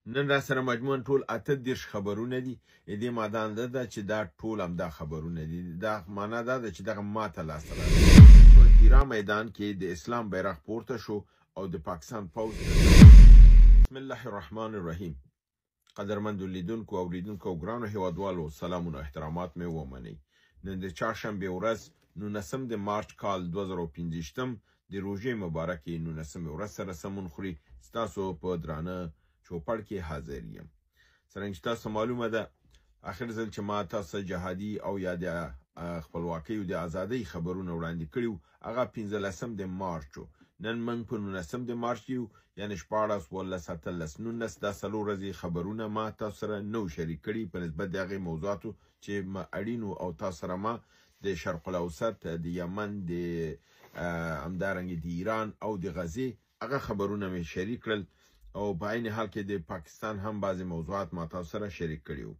نن را سره مجموعاً ټول 38 خبرونه دي. دې ماده ده ده چې دا ټول همدا خبرونه دي. دا معنا دا ده چې دغه ماته لاسته راغلي. په تیرا میدان کې د اسلام بیرغ پورته شو او د پاکستان پوځ. بسم الله الرحمن الرحیم. قدرمندو لیدونکو، اوریدونکو او ګرانو هیوادوالو، سلامونه او احترامات مې ومنئ. نن د چهارشنبې ورځ، 19 د مارچ کال 2025، د روژې مبارکې 19مې ورځ سره سمون خوري. ستاسو په درانه چوپړ کې حاضر یم. څرنګه چې تاسو معلومه ده، اخر ځل چې ما تاسو جهادي او یا د خپلواکۍ او د ازادۍ خبرونه وړاندې کړي وو، هغه 15 د مارچ و. نن موږ په 19 د مارچ یو، یعنې 16، 17، 18، 19، دا 4 ورځې خبرونه ما تاسو سره نه وو شریک کړي په نسبت د هغې موضوعاتو چې ما اړین وو، او تاسو سره ما د شرق الاوسط، د یمن، د همدارنګه د ایران او د غزې هغه خبرونه مې شریک کړل، او په عین حال کې د پاکستان هم بعضې موضوعات ما تاسو سره شریک کړي وو.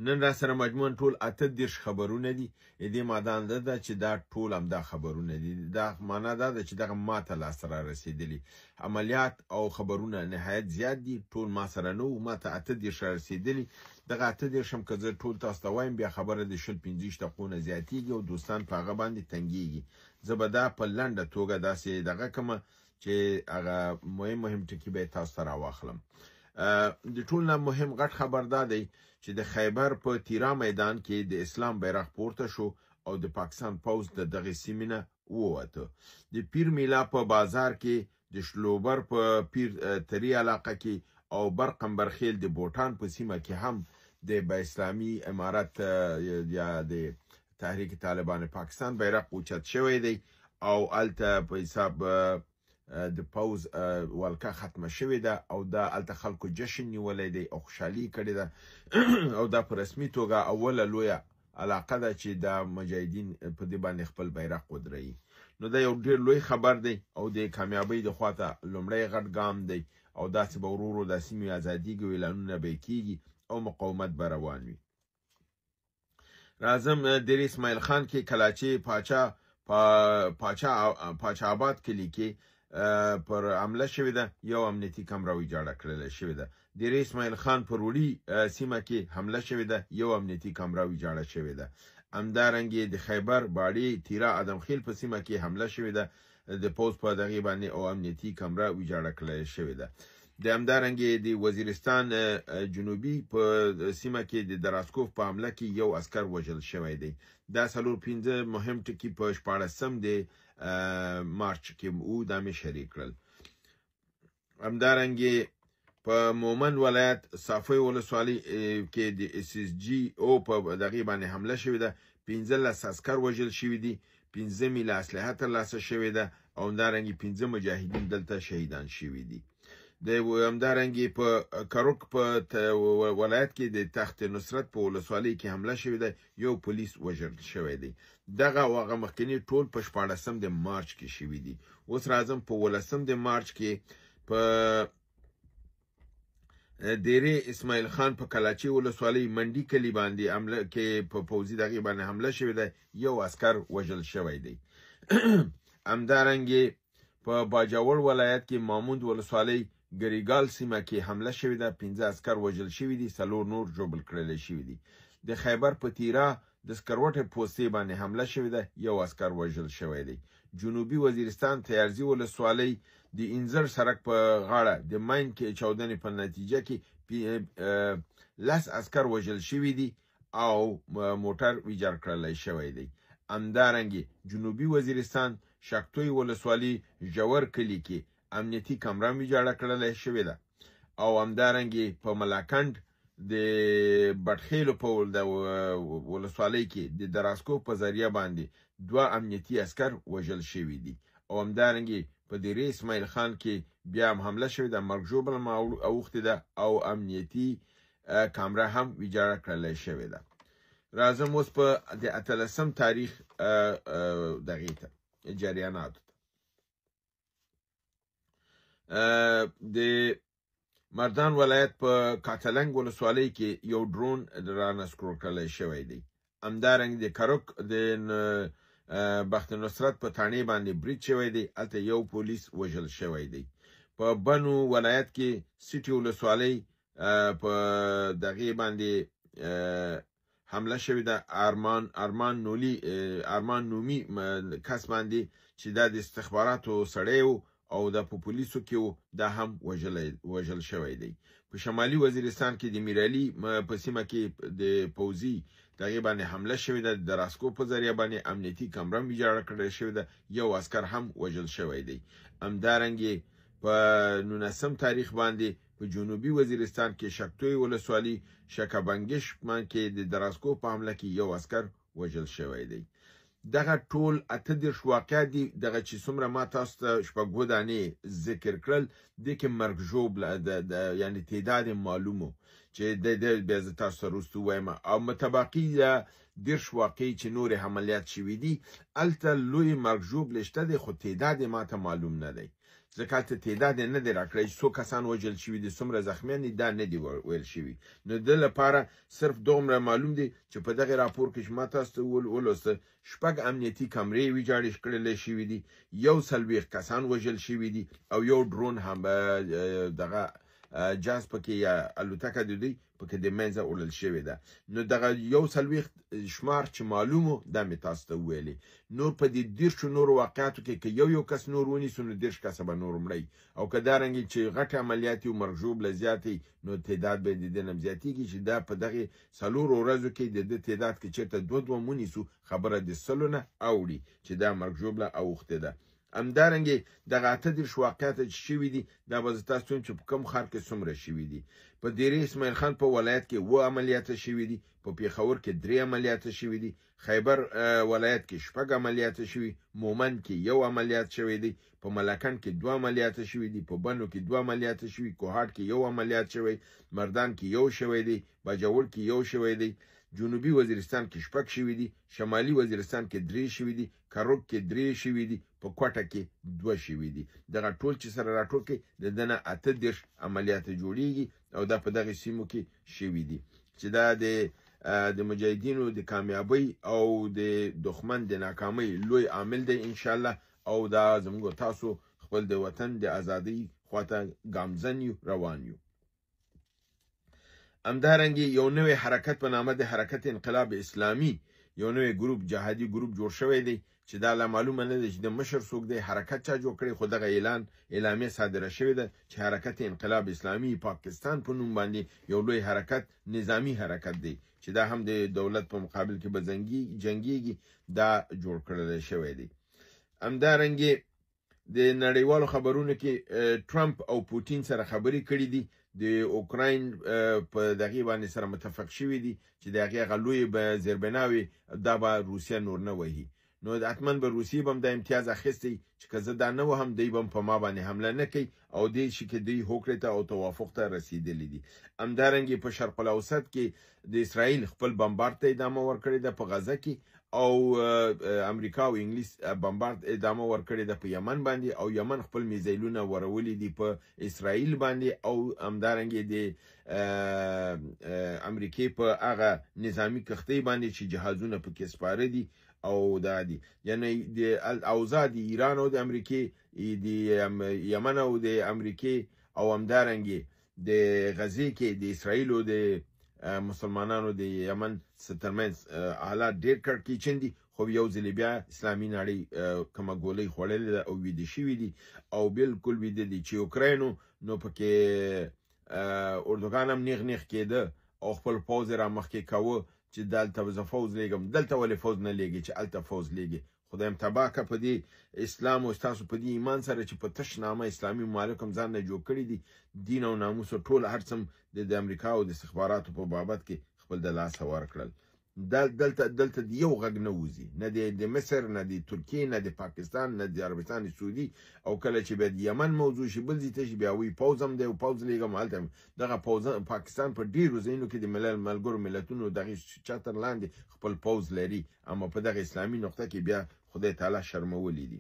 نن را سره مجموعاً ټول 38 خبرونه دي. دې ماده ده ده چې دا ټول همدا خبرونه دي. دا معنا دا ده چې دغه ماته لاسته را رسېدلي عملیات او خبرونه نهایت زیات دي، ټول ما سره نه وو، ماته 38 را رسېدلي. دغه 38 هم که زه ټول تاسو ته وایم، بیا خبره د 20 25 دقیقو نه زیاتېږي او دوستان په هغه باندې تنګېږي. زه به دا په لنډه توګه داسې دغه کړم چې هغه مهم مهم ټکي به یې تاسو ته راواخلم. د ټول نه مهم غټ خبر دا دی چې د خیبر په تیرا میدان کې د اسلام بیرغ پورته شو او د پاکستان پوځ د دغې سیمې نه ووته. د پیر میلا په بازار کې، د شلوبر په پیر تری علاقه کې او بر قمبرخیل د بوټان په سیمه کې هم د با اسلامي امارت یا د تحریک طالبان پاکستان بیرغ اوچت شوی دی، او هلته په حساب د پوځ ولکه ختمه شوې ده، او دا هلته خلکو جشن نیولی دی او خوشحالي یې کړې ده. او دا په رسمي توګه اوله لویه علاقه ده چې دا مجاهدین په دې باندې خپل بیرغ ودروي. نو دا یو ډېر لوی خبر دی او د کامیابۍ د خواته لومړی غټ ګام دی، او داسې به ورو ورو دا سیمې ازادېږي او اعلانونه به یې کېږي او مقاومت به روان وي. راځم ډېر اسماعیل خان کې کلاچې پاچا آباد کلي کې پر حمله شوې ده، یو امنیتي کمره ویجاړه کړل شوې ده. ډېر اسماعیل خان پر وړي سیمه کې حمله شوې ده، یو امنیتي کمره ویجاړه شوې ده. همدارنګه د خیبر باړې تیرا ادمخیل په سیمه کې حمله شوې ده، د پوځ په دغې باندې او امنیتي کمره ویجاړه کړل شوې ده. د همدارنګه د وزیرستان جنوبي په سیمه کې د دراسکوف په حمله کې یو عسکر وژل شوی دی. دا 4 5 مهم ټکي په 16 د مارچ کې وو، دا مې شریک کړل. همدارنګه په مومند ولایت صافۍ ولسوالۍ کې د اس اس جي او په دغې باندې حمله شوې ده، 15 عسکر وژل شوي دي، 5 میله اسلحه ترلاسه شوې ده، او همدارنګه 5 مجاهدین دلته شهیدان شوي دي. د همدارنګه په کروک په ولایت کې د تخت نصرت په ولسوالۍ کې حمله شوې ده، یو پولیس وژل شوی دی. دغه او هغه مخکني ټول په 16 د مارچ کې شوي دي. اوس راځم په 17 د مارچ کې په دیرې اسماعیل خان په کلاچې ولسوالۍ منډي کلي باندې حمله کې په پوځي دغې باندې حمله شوې ده، یو عسکر وژل شوی دی. همدارنګه په باجوړ ولایت کې ماموند ولسوالۍ ګریګال سیمه کې حمله شوې ده، 5 عسکر وژل شوي دي، 4 نور ژوبل کړل شوي دي. د خیبر په تیرا د سکروټې پوستې باندې حمله شوې ده، یو عسکر وژل شوی دی. جنوبي وزیرستان تیارزي ولسوالۍ د انځر سړک په غاړه د ماین کې چاودنې په نتیجه کې 10 عسکر وژل شوي دي او موټر ویجاړ کړل شوی دی. همدارنګه جنوبي وزیرستان شکتوی ولسوالۍ ژور کلي کې امنیتي کمره ویجاړه کړل شوې ده، او همدارنګه په ملاکنډ د بټخیلو په ولسوالۍ کې د دراسکو په ذریعه باندې 2 امنیتي عسکر وژل شوي دي، او همدارنګه په دیرې اسماعیل خان کې بیا هم حمله شوې ده، مرګ ژوبله هم اوښتې ده او امنیتي کمره هم ویجاړه کړل شوې ده. راځم اوس په د 18 تاریخ دغې ته جریاناتو ته. د مردان ولایت په کاتلنګ ولسوالۍ کې یو ډرون رانسکور کړل شوی دی. همدارنګه د کرک د بخت نصرت په تاڼې باندې برید شوی دی، هلته یو پولیس وژل شوی دی. په بنو ولایت کې سیټي ولسوالۍ په دغې باندې حمله شوې ده. ارمان ارمان نولی ارمان نومي کس باندې چې دا د استخباراتو سړی و او دا په پولیسو کې و، دا هم وژل شوی دی. په شمالي وزیرستان کې د میرعلي په سیمه کې د پوځي دغې باندې حمله شوې ده، د دراسکو په ذریعه باندې امنیتي کمره ویجاړه کړل شوې ده، یو عسکر هم وژل شوی دی. همدارنګه په 19 تاریخ باندې په جنوبي وزیرستان کې شکتوی ولسوالي شکبنګش کې د دراسکو په حمله کې یو عسکر وژل شوی دی. دغه ټول 38 واقعات دي. دغه چې څومره ما تاسو ته شپږ دانې ذکر کړل، دې کې مرګ ژوبله یعنی تعداد معلومو چې د بیا زه تاسو ته وروسته ووایم. او متباقي 30 واقعې چې نورې عملیات شوي دي، هلته لوی مرګ ژوبلې شته دی، خو تعداد یې ما ته معلوم نه دی، ځکه هلته تعداد یې نه دی راکړی چې څو کسان وژل شوي دي، څومره زخمیان دي، دا نه دي ویل شوي. نو د لپاره صرف دومره معلوم دی چې په دغه راپور کې چې ما تاسو ته ولوسته، 6 امنیتي کمرې ویجاړې کړل شوي دي، 41 کسان وژل شوي دي، او یو ډرون هم دغه جاز پکې یا الوتکه د دوی پکې د منځه وړل شوې ده. نو دغه 41 شمار چې معلومو دا مې تاسو ته وویلې. نور په دې 30 نورو واقعاتو کې که یو یو کس نور ونیسو نو 30 کسه به نور مړی، او که دارنګې چې غټ عملیات او مرګ ژوبله زیاتې نو تعداد به د دې نه هم زیاتېږي، چې دا په دغې 4 ورځو کې د ده تعداد کې چېرته دوه دوه ونیسو خبره د 100 نه اوړي چې دا مرګ ژوبله اوښتې ده. همدارنګې دغه 38 واقعات چې شوي دي، دا به زه تاسو ته ووایم چې په کوم ښار کې څومره شوي دي. په دیرې اسماعیل خان په ولایت کې 7 عملیات شوي دي، په پېښور کې 3 عملیات شوي دي، خیبر ولایت کې 6 عملیات شوي، مومند کې 1 عملیات شوی دی، په ملکند کې 2 عملیات شوي دي، په بنو کې 2 عملیات شوي، کوهاټ کې 1 عملیات شوی، مردان کې 1 شوی دی، باجوړ کې 1 شوی دی، جنوبي وزیرستان کې 6 شوي دي، شمالي وزیرستان کې 3 شوي دي، کروک کې 3 شوي دي، په کوټه کې 2 شوي دي. دغه ټول چې سره راټول کړئ د ده نه 38 عملیات جوړیږي، او دا په دغې سیمو کې شوي دي، چې دا د مجاهدینو د کامیابۍ او د دښمن د ناکامۍ لوی عامل دی انشاءالله. او دا زموږ تاسو خپل د وطن د ازادۍ خواته ګامزن یو، روان یو. همدارنګې یو نوی حرکت په نامه د حرکت انقلاب اسلامي یو نوی ګروپ، جهادي ګروپ جوړ شوی دی، چې دا لا معلومه نه ده چې د مشر څوک دی، حرکت چا جوړ کړی، خو دغه اعلامیه صادره شوې ده چې حرکت انقلاب اسلامي پاکستان په نوم باندې یو لوی حرکت، نظامی حرکت دی، چې دا هم د دولت په مقابل کې به جنګیږي، دا جوړ کړل شوی دی. همدارنګې د نړیوالو خبرونو کې ټرمپ او پوتین سره خبرې کړې دي، د اوکراین په دغې باندې سره متفق شوي دي چې د هغې هغه لویې به زیربناوې دا به روسیه نور نه وهي. نو حتما به روسیې به هم دا امتیاز اخیستی چې که زه دا نه وهم دی به هم په ما باندې حمله نه کوي، او دې شي کې دوی هوکړې ته او توافق ته رسېدلي دي. همدارنګې په شرق الاوسط کې د اسرائیل خپل بمبارد ته ادامه ورکړې ده په غزه کې، او امریکا او انګلیس بمبارد ادامه ورکړې ده په یمن باندې، او یمن خپل میزایلونه ورولي دي په اسرائیل باندې، او همدارنګې د امریکې په هغه نظامي کښتۍ باندې چې جهازونه پکې سپاره دي او دا دي، یعنی د اوضاع د ایران او د امریکې، د یمن او د امریکې، او همدارنګې د غزې کې د اسرائیل او د مسلمانانو د یمن ترمنځ حالات ډېر کړکېچن دي. خو یو ځل بیا اسلامي نړۍ کومه ګولۍ خوړلې ده او ویده شوي دي، او بالکل ویده دي. چې اوکراین نو پکې اردوغان هم نیغ نیغ کېده او خپل پوځ یې رامخکې کاوه چې دلته به زه فوځ لېږم، دلته ولې فوځ نه لېږي چې هلته فوځ لېږي. خدای هم تباه که په دې اسلام او ستاسو په دې ایمان سره چې په تش نامه اسلامي ممالک هم ځان نه جوړ کړي دي، دین او ناموس او ټول هر څه هم د امریکا او د استخباراتو په بابت کې خپل د لاسه ورکړل. دلته د یو غږ نه وځي، نه د مصر، نه د ترکیې، نه د پاکستان، نه د عربستان سعودي. او کله چې بیا د یمن موضوع شي بل ځای ته شي، بیا وایي پوځ هم دی او پوځ لېږم هلته هم. دغه پوځ پاکستان په ډېرو ځایونو کې د ملګرو ملتونو دغې چتر لاندې خپل پوځ لري، اما په دغه اسلامي نقطه کې بیا خدای تعالی شرمولي دي.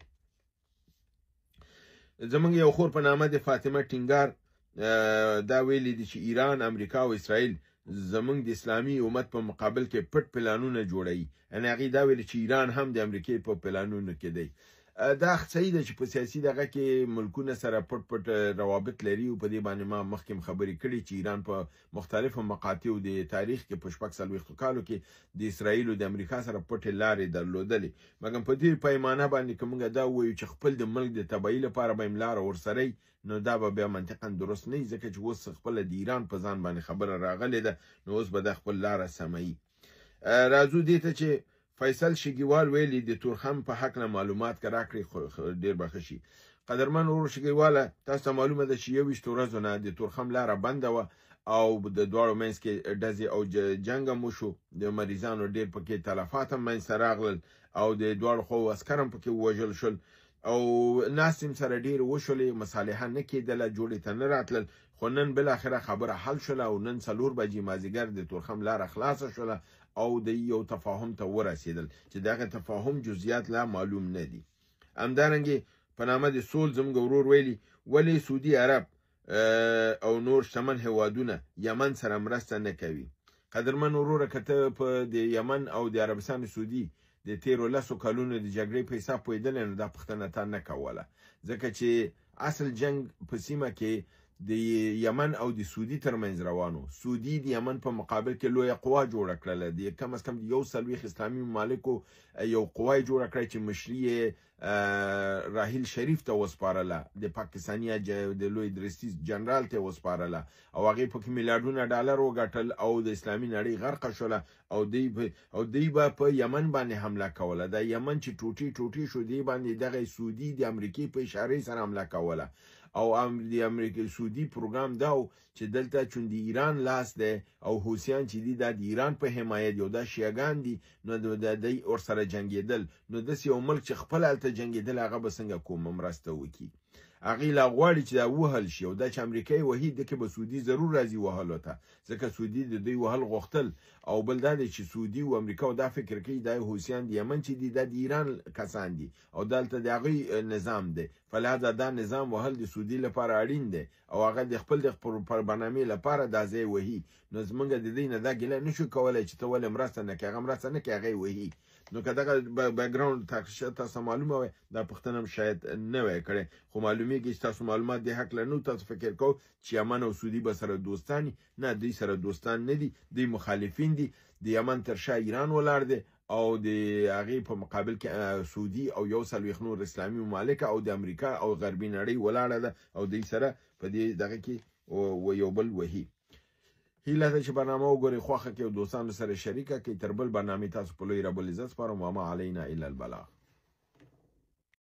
زمونږ یو خور په نامه د فاطمه ټینګار دا ویلي دي چې ایران، امریکا او اسرائیل زمونږ د اسلامي امت په مقابل کې پټ پلانونه جوړوي. یعنې هغې دا ویلي چې ایران هم د امریکې په پلانونو کې دی. دا صحیح ده چې په سیاسي دغه کې ملکونه سره پټ پټ روابط لري، او په دې باندې ما مخکې هم خبرې کړي چې ایران په مختلفو مقاطعو د تاریخ کې په 46 کالو کې د اسرائیل او د امریکا سره پټې لارې درلودلې، مګر په دې پیمانه باندې که موږ دا ووایو چې خپل د ملک د تباهي لپاره به یې لاره ورسره، نو دا به بیا منطقا درست نه وي، ځکه چې اوس خپله د ایران په ځان باندې خبره راغلې ده، نو اوس به دا خپل لاره سموي. راځو دې ته چې فیصل شګیوال ویلي د تورخم په هکله معلومات که راکړي ډېر به ښه شي. قدرمن ورور شګیواله، تاسو ته معلومه ده چې 21 ورځو نه د تورخم لاره بنده وه او د دواړو منځ کې ډزې او جنګ هم وشو، د مریضانو ډېر پکې تلفات هم منځته راغلل او د دواړو خواوو عسکر هم پکې ووژل شول او ناستې هم سره ډېرې وشولې، مصالحه نه کېدله، جوړې ته نه راتلل. خو نن بالاخره خبره حل شوله او نن 4 بجې مازدیګر د تورخم لاره خلاصه شوله او د یو تفاهم ته ورسېدل چې دغه تفاهم جزئیات لا معلوم نه دي. همدارنګې په نامه د سول زموږ ورور ویلي ولې سعودي عرب او نور شتمن هیوادونه یمن سره مرسته نه کوي. قدرمن وروره، که ته په د یمن او د عربستان سعودي د تیرو 10 کلونو د جګړې په حساب پوهېدلی، نو دا پوښتنه تا نه کوله، ځکه چې اصل جنګ په سیمه کې د یمن او د سعودي ترمنځ روانو. سعودي د یمن په مقابل کې لویه قوا جوړه کړله، د کم از کم د 41 اسلامي ممالکو یو قوا یې جوړه کړه چې مشري یې راحیل شریف ته وسپارله، د پاکستاني د لوی درستیز جنرال ته وسپارله او هغې پکې میلیارډونه ډالر وګټل او د اسلامي نړۍ غرقه شوله او دوی به په یمن باندې حمله کوله. دا یمن چې ټوټې ټوټې شو، دی باندې دغه سعودي د امریکې په اشارې سره حمله کوله او د امریکې سعودي پروګرام دا و چې دلته چون د ایران لاس دی او حوثیان چې دي دا د ایران په حمایت دی او دا شیعهګان دي، نو دوی ورسره جنګېدل. نو داسې یو ملک چې خپله هلته جنګېدل هغه به څنګه کومه مرسته وکړي؟ هغې لا غواړي چې دا وهل شي او دا چې امریکا یې وهي دکې به سعودي ضرور راځي وهلو ته، ځکه سعودي د دوی وهل غوښتل. او بل دا دی چې سعودي او امریکا دا فکر کوي دا حوثیان د یمن چې دي دا د ایران کسان دي او دلته د هغوی نظام دی، فلهذا دا نظام وهل د سعودي لپاره اړین دی او هغه د خپل د برنامې لپاره دا ځای وهي. نو زمونږ د دوی نه دا ګیله نشو کولی چې ته ولې مرسته نه کوې، هغه مرسته نه کوي، هغه یې وهي. نو که دغه background تاسو معلومه وای دا پوښتنه هم شاید نه وای کړې، خو معلومیږي چې تاسو معلومات دې هکله نه وو. تاسو فکر کوو چې یمن او سعودي به سره دوستان دي، نه، دوی سره دوستان نه دي، دوی مخالفین دي. د یمن تر شا ایران ولاړ دی او د هغې په مقابل کې سعودي او 41 نور اسلامي ممالک او د امریکا او غربي نړۍ ولاړه ده او دوی سره په دې دغه کې یو بل وهي. هیله ده چې برنامه وګورئ، خوښه کړئ او دوستانو سره شریکه کړئ. تر بل برنامې تاسو په لوی رب العزت سپارم. وما علینا الا البلاغ.